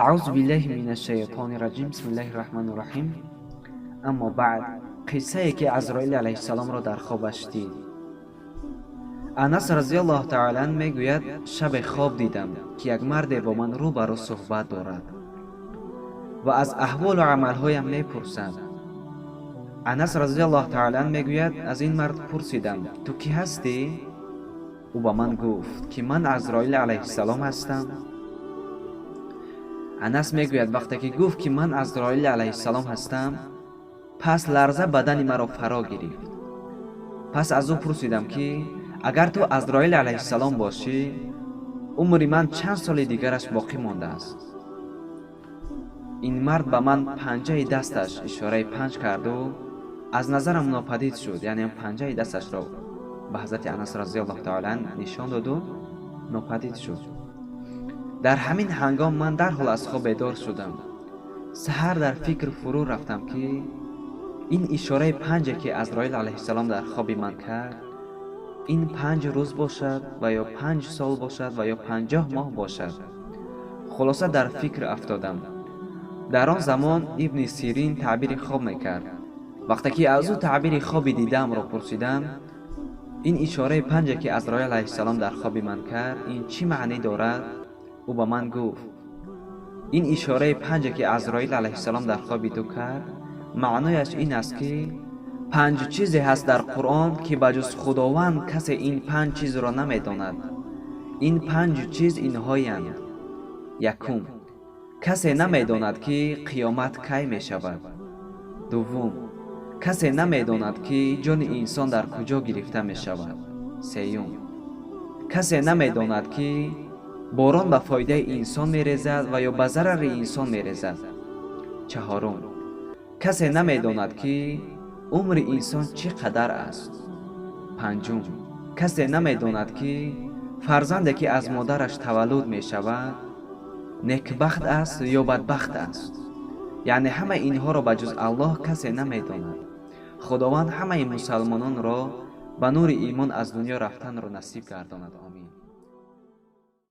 Аъузу биллаҳи минаш шайтони раҷим. Бисмиллаҳи раҳмони раҳим. Аммо баъд, қиссае ки Азроил алайҳиссаломро дар хобаш дид. Анас разиаллоҳу таала ан мегӯяд: шабе хоб дидам, ки як марде бо ман рӯ ба рӯ суҳбат дорад ва аз аҳволу амалҳоям мепурсад. Анас разиаллоҳу таала ан мегӯяд: аз ин мард пурсидам: ту кӣ ҳастӣ? Ӯ ба ман гуфт, ки ман Азроил алайҳиссалом ҳастам. Анас мегӯяд: вақте ки гуфт, ки ман Азроил алайҳиссалом ҳастам, пас ларза бадани маро фаро гирифт. Пас аз ӯ пурсидам, ки агар ту Азроил алайҳиссалом бошӣ, умри ман чанд соли дигараш боқӣ мондааст? Ин мард ба ман панҷаи дасташ ишораи панҷ карду аз назарам нопадид шуд. Яъне панҷаи дасташро ба ҳазрати Анас разиаллоҳу таала ан нишон доду нопадид шуд. Дар ҳамин ҳангом ман дарҳол аз хоб бедор шудам. Саҳар дар фикр фурӯ рафтам, ки ин ишораи панҷе, ки Азроил алайҳиссалом дар хоби ман кард, ин 5 рӯз бошад ва ё 5 сол бошад ва ё 50 моҳ бошад. Хулоса, дар фикр афтодам. Дар он замон Ибни Сирин таъбири хоб мекард. Вақте ки аз ӯ таъбири хоби дидаамро пурсидам, ин ишораи панҷе, ки Азроил алайҳиссалом дар хоби ман кард, ин чӣ маънӣ дорад, ӯ ба ман гуфт: ин ишораи панҷе, ки Азроил алайҳиссалом дар хоби ту кард, маънояш ин аст, ки панҷ чизе ҳаст дар Қуръон, ки ба ҷуз Худованд касе ин панҷ чизро намедонад. Ин панҷ чиз инҳоянд: якум, касе намедонад, ки қиёмат кай мешавад. Дуввум, касе намедонад, ки ҷони инсон дар куҷо гирифта мешавад. Сеюм, касе намедонад, ки борон ба фоидаи инсон мерезад ва ё ба зарари инсон мерезад. Чаҳорум, касе намедонад, ки умри инсон чӣ қадар аст. Панҷум, касе намедонад, ки фарзанде, ки аз модараш таваллуд мешавад, некбахт аст ё бадбахт аст. Яъне ҳамаи инҳоро ба ҷуз Аллоҳ касе намедонад. Худованд ҳамаи мусалмононро ба нури имон аз дунё рафтанро насиб гардонад. Омин.